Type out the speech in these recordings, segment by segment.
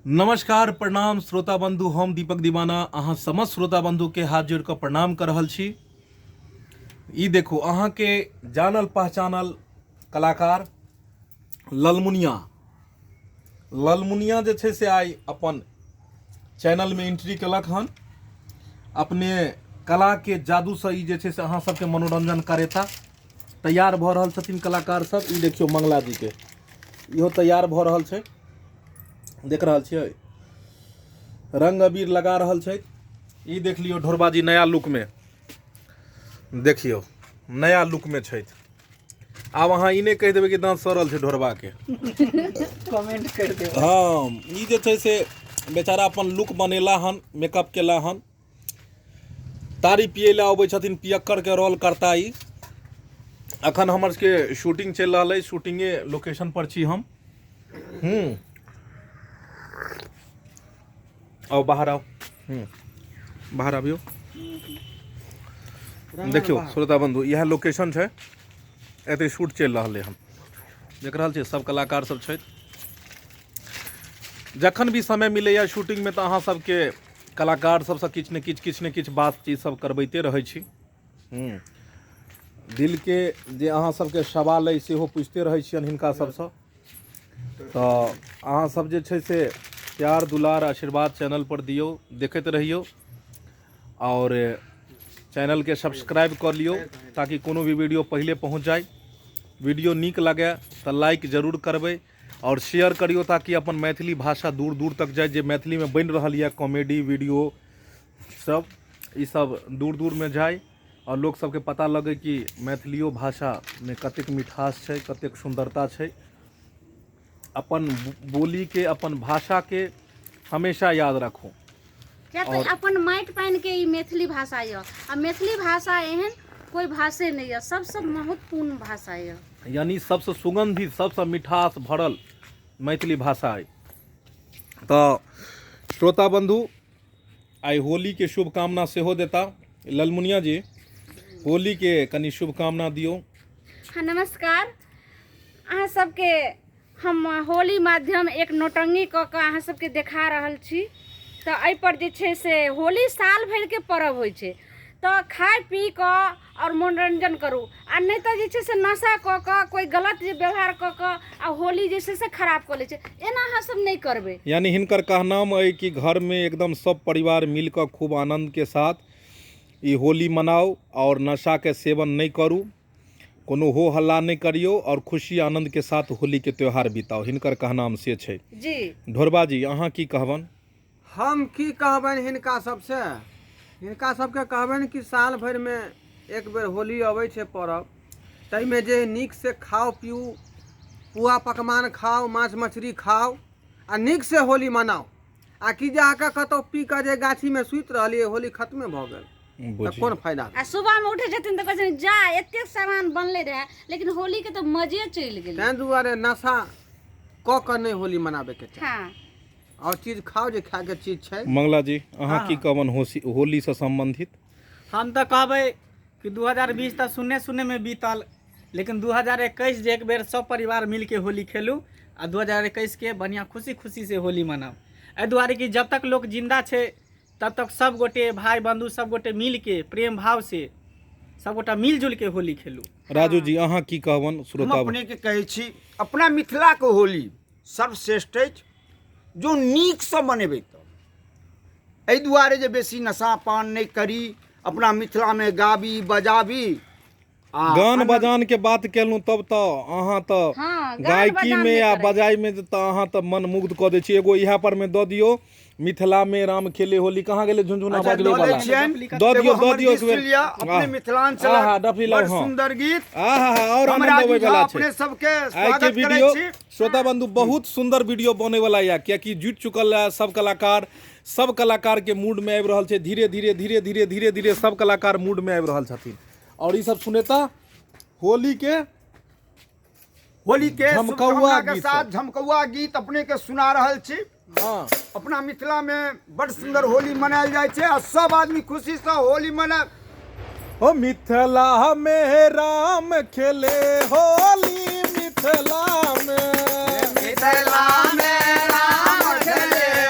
नमस्कार प्रणाम श्रोता बंधु, हम दीपक दीवाना अहाँ समस्त श्रोता बंधु के हाथ जोड़ कऽ प्रणाम कर रहल छी। ई देखू अहाँ के जानल पहचानल कलाकार ललमुनिया, ललमुनिया जे छै से आइ अपन चैनलमे एंट्री केलक हन। अपने कलाके जादूसँ ई जे छै से अहाँ सबके मनोरंजन करेता। तैयार भऽ रहल छथिन कलाकार सब। ई देखियौ मंगला जीके, इहो तैयार भऽ रहल छै, देख रहल छियै, रंग अबीर लगा रहल छै। ई देख लियौ ढोरबा जी नया लुकमे, देखियौ नया लुकमे छथि। आब अहाँ ई नहि कहि देबै कि दाँत सड़ल छै ढोरबाके, कमेंट कर देबै। हँ, ई जे छै से बेचारा अपन लुक बनेला हन, मेकअप केला हन। तारी पियै लए अबै छथिन, पियक्कड़के रोल करता ई। अखन हमर सबके शूटिंग चलि रहल अछि, शूटिंगे लोकेशन पर छी हम। आउ बाहर आउ, बाहर आबियौ। देखियौ श्रोता बंधु, इएह लोकेशन छै, एतै शूट चलि रहलै हन। देख रहल छियै सब कलाकार सब छथि। जखन भी समय मिलैया शूटिंगमे तऽ अहाँ सबके कलाकार सबसँ किछु ने किछु किछु ने किछु बातचीत सब करबैते रहै छी। दिलके जे अहाँ सबके सवाल अइ सेहो पुछिते रहै छियनि हिनका सबसँ। तऽ अहाँ सब जे छै से प्यार दुलार आशीर्वाद चैनल पर दियौ, देखैत रहियौ और चैनलके सब्सक्राइब कऽ लियौ ताकि कोनो भी वीडियो पहिले पहुँच जाय। वीडियो नीक लगे तऽ लाइक जरूर करबै और शेयर करियौ ताकि अपन मैथिली भाषा दूर दूर तक जाय। जे मैथिलीमे बनि रहल यऽ कॉमेडी वीडियो सब, ई सब दूर दूरमे जाय और लोक सबके पता लगे कि मैथिलियो भाषामे कतेक मिठास छै, कतेक सुन्दरता छै। अपन बोलीके, अपन भाषाके हमेशा याद राखू। किया तऽ अपन माटि पानिके ई मैथिली भाषा यऽ, आ मैथिली भाषा एहन कोइ भाषे नहि यऽ, सबसँ महत्वपूर्ण भाषा यऽ। यानी सबसँ सुगन्धित, सबसँ मिठास भरल मैथिली भाषा अइ। तऽ श्रोता बन्धु, आइ होलीके शुभकामना सेहो देता ललमुनिया जी, होलीके कनि शुभकामना दियौ। हाँ नमस्कार, अहाँ सबके हम होली माध्यम एक नौटंकी कऽ कऽ अहाँ सबके देखा रहल छी। तऽ एहिपर जे छै से होली साल भरिके पर्व होइ छै, तऽ खाय पी कऽ आओर मनोरञ्जन करू, आ नहि तऽ जे छै से नशा कऽ कऽ कोइ गलत जे व्यवहार कऽ कऽ आ होली जे छै से खराब कऽ लै छै, एना अहाँ सब नहि करबै। यानी हिनकर कहनाम अइ कि घरमे एकदम सब परिवार मिल कऽ खूब आनन्दके साथ ई होली मनाउ आओर नशाके सेवन नहि करू, कोनो हो हल्ला नहि करियौ आओर खुशी आनन्दके साथ होलीके त्यौहार बिताउ, हिनकर कहनाम से छै। जी ढोरबा जी, अहाँ की कहबनि? हम की कहबनि हिनका सबसँ, हिनका सबके कहबनि कि साल भरिमे एक बेर होली अबै छै पर्व, ताहिमे जे नीकसँ खाउ पीउ, पुआ पकवान खाउ, माछ मछली खाउ आ नीकसँ होली मनाउ। आ कि जे अहाँके कतहु पी कऽ जे गाछीमे सुति रहलियै, होली खत्मे भऽ गेल, तऽ कोन फायदा? आ सुबहमे उठै छथिन तऽ कहै छथिन जा एतेक सामान बनलै रहए, लेकिन होलीके तऽ मजे चलि गेलै। ताहि दुआरे नशा कऽ कऽ नहि होली मनाबैके चाही। हँ, आओर चीज खाउ जे खायके चीज छै। मंगला जी, अहाँ की कहबनि होलीसँ सम्बन्धित? हम तऽ कहबै कि 2020 तऽ शून्य शून्यमे बीतल, लेकिन 2021 जे एक बेर सब परिवार मिलके होली खेलू आ 2021 के बढ़िआँ खुशी खुशीसँ होली मनाउ। एहि दुआरे कि जब तक लोक जिन्दा छै तब तक सब गोटे भाई बंधु सब गोटे मिलके प्रेम भाव से सब गोटा मिलजुल के होली खेलू। राजू जी, अहाँ की कहबनि श्रोता? हम अपनेके कहै छी, अपना मिथिलाके होली सर्वश्रेष्ठ अछि, जो नीकसँ मनेबै तऽ। एहि दुआरे जे बेसी नशा पान नहि करी, अपना मिथिलामे गाबी बजाबी। आ गान बजान के बात केलहुँ तब तऽ अहाँ तऽ हँ, गान गायकी बजान मे नहि आ करै। बजाय मे तऽ अहाँ तऽ मन मुग्ध कऽ दै छी। एगो इएह पर मे दऽ दियौ, मिथिला मे राम खेले होली, कहाँ गेलै झुनझुना अच्छा, बजबै दऽ दै वाला? छियनि। दऽ एगो दियौ, दऽ हमर दियौ गीत एक बेर। सुनि लिअ, अपने आह, मिथिलांचल आहा, डफली लाउ, बड़ हँ। सुन्दर गीत। आहा, और हम आनंद राजू अबै झा वाला छै अपने सबके आइ के स्वागत करै वीडियो। छी। श्रोता बंधु, बहुत सुंदर वीडियो बने वाला या, कियाकि जुटि चुकल है सब कलाकार, सब कलाकार के मूड में आबि रहल छै। धीरे धीरे धीरे धीरे धीरे धीरे सब कलाकार मूड में आबि रहल छथिन और ई सब सुनेता होली के होली के झमकौआ शुभकामना के गीत साथ सब। झमकौआ गीत अपने के सुना रहल छी। हाँ। अपना मिथिला में बड़ सुंदर होली मनायल जाइ छै आ सब आदमी खुशी से होली मना। ओ मिथिला में राम खेले होली, मिथिला में, मिथिला में राम खेले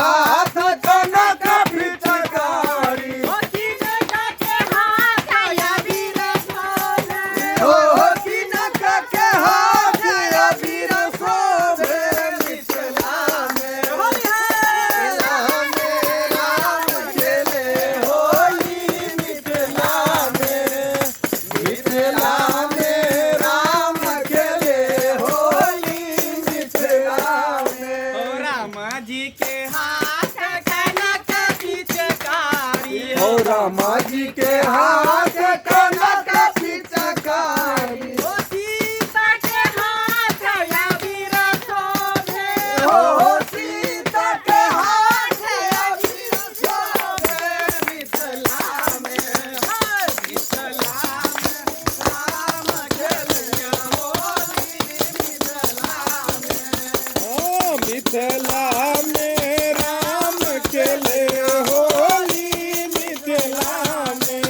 हाथ कनक पिचकारी। ओ किनका के हाथ अबीर शोभे। हो किनक के हाथ अबीर शोभे मिथिला में। मिथिला में राम खेले होली मिथिला में। मिथिला में राम खेले होली मिथिला में। ओ राम जी के हाथ कनक पिचकारी। ओ रामा जी के हाथ कनक पिचकारी। ओ सीता के हाथ अबीर शोभे। हो सीता के हाथ अबीर शोभे मिथिला में। मिथिला में राम खेले होली मिथिला में। हाँ, मिथिला में राम खेले होली मिथिला में।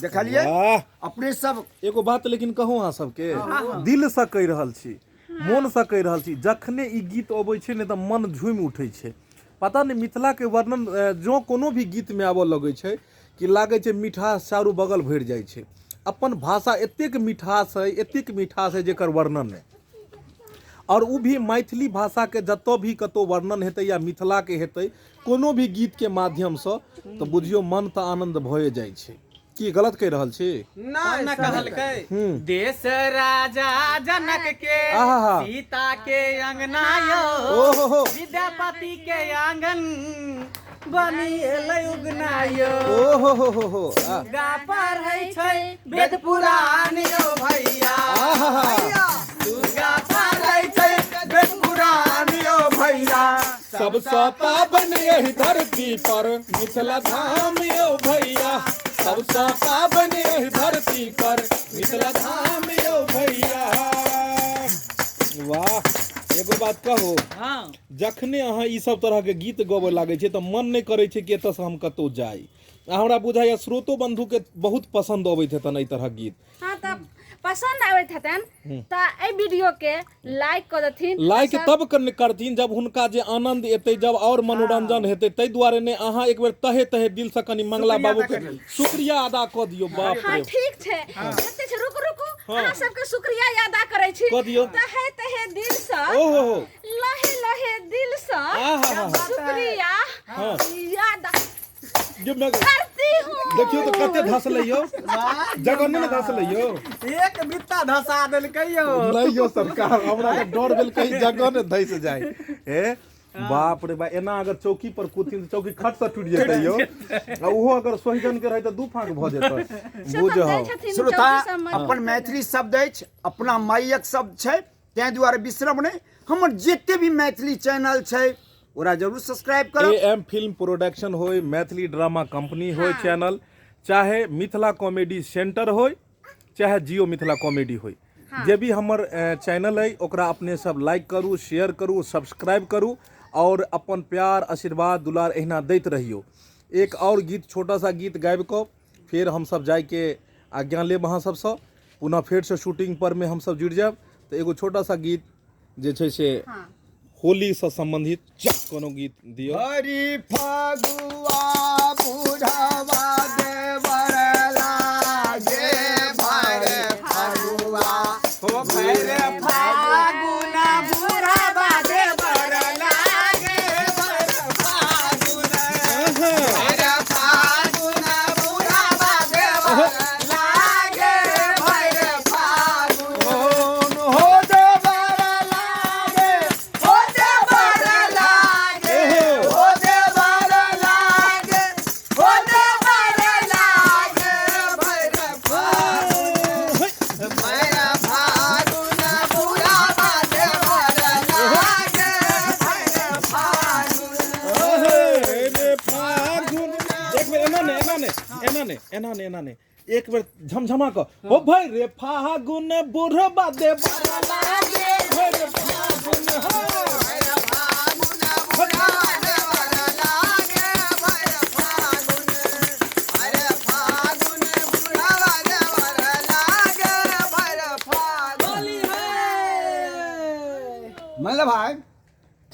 देखलिए वाह। अपने सब। एगो बात लेकिन कहू अहाँ सबके, दिलसँ कहि रहल छी, मोनसँ कहि रहल छी, जखने ई गीत अबै छै ने तऽ मन झूमि उठै छै। पता नहि मिथिलाके वर्णन जँ कोनो भी गीतमे आबऽ लगै छै कि लागै छै मिठास चारू बगल भरि जाइ छै। अपन भाषा एतेक मिठास है, एतेक मिठास है जेकर वर्णन नहि। आओर ओ भी मैथिली भाषाके जतऽ भी कतहु वर्णन हेतै या मिथिलाके हेतै कोनो भी गीतके माध्यमसँ, तऽ बुझियौ मन तऽ आनन्द भए जाइ छै। की गलत कहि रहल छी? नहि। न कहलकै हूँ। देश राजा जनक के आहा। सीता के अंगना यो, ओहो हो। विद्यापति के आंगन बनी एलै उगना यो। ओहो हो हो हो आ। गा पढ़ै छै वेद पुराण यो भैया। आहा। दुर्गा पढ़ै छै वेद पुराण यो भैया। सबसँ पावन एहि धरती पर मिथिला धाम यौ भैया। सबसँ पावन एहि धरती पर मिथिला धाम यौ भैया। वाह, एगो बात कहू? हाँ। जखने अहाँ ई सब तरहके गीत गबऽ लागै छै तऽ मन नहि करै छै कि एतऽसँ हम कतहु जाइ। आ हमरा बुझाइए श्रोतो बन्धुके बहुत पसन्द अबैत हेतनि एहि तरहक गीत। हाँ, तऽ पसन्द आबैत हेतनि तऽ एहि वीडियो के लाइक कऽ देथिन। लाइक तब करथिन जब हुनका जे आनंद एतै, जब आओर मनोरंजन हेतै। ताहि दुआरे ने अहाँ एक बेर तहे तहे दिल से कनि मंगला बाबू के शुक्रिया अदा कऽ दियौ। बाप हाँ रे। ठीक छै, जते छै, रुकू रुकू, अहाँ सबके शुक्रिया अदा करै छी। कऽ दियौ। तहे तहे दिल से, ओहो हो। लहे लहे दिल से आहा। शुक्रिया हाँ। याद जे करती हूँ। देखियौ तऽ कते धसलै यौ, जगह नहि ने धसलै यौ। एक बित्ता धसा देलकै यौ। नहि यौ सरकार, हमरा तऽ डर भेल कहीं जगह ने धसि जाय। हे बाप रे बा, एना अगर चौकी पर कूदथिन तऽ चौकी खट से टूटि जेतै यौ। आ ओहो अगर सोहिजन के रहै तऽ दू फाँक भऽ जेतै। से तऽ बुझह दै छथिन श्रोता, चौकी सबमे। अपन मैथिली शब्द अछि, अपना माइक शब्द छै, ताहि दुआरे बिसरब नहि। हमर जते भी मैथिली चैनल छै ओकरा जरूर सब्सक्राइब करब। ए एम फिल्म प्रोडक्शन होय, मैथिली ड्रामा कंपनी होय चैनल, चाहे मिथिला कॉमेडी सेंटर होय, चाहे जियो मिथिला कॉमेडी होय, जे भी हमर चैनल अइ ओकरा अपने सब लाइक करू, शेयर करू, सब्सक्राइब करू और अपन प्यार आशीर्वाद दुलार एहिना दैत रहियौ। एक और गीत, छोटा सा गीत गाबि कऽ फेर हमसब जाइके आज्ञा लेब अहाँ सबसँ। पुनः फेरसँ शूटिंग पर मे हमसब जुड़ि जायब। तऽ एगो छोटा सा गीत जे छै से होलीसँ सम्बन्धित कोनो गीत दियौ। हरि फगुआ बुढ़वा देवर लागे भर फगुआ, हो भैर फागुन बुढ़वा देवर लागे भैर फागुन, भैर फागुन बुढ़वा देवर लागे भैर फागुन। हो देवर लागे, हो देवर लागे, हो देवर लागे, हो देवर लागे भैर फागुन, भैर फागुन बुढ़वा देवर लागे भैर फागुन। रे फागुन, एक बेर एना ने, एना ने, एना ने, एना ने, एना ने, एक बेर झमझमा कऽ हो भाई रे फागुन बुढ़बा देवर लागे भैर फागुन। हो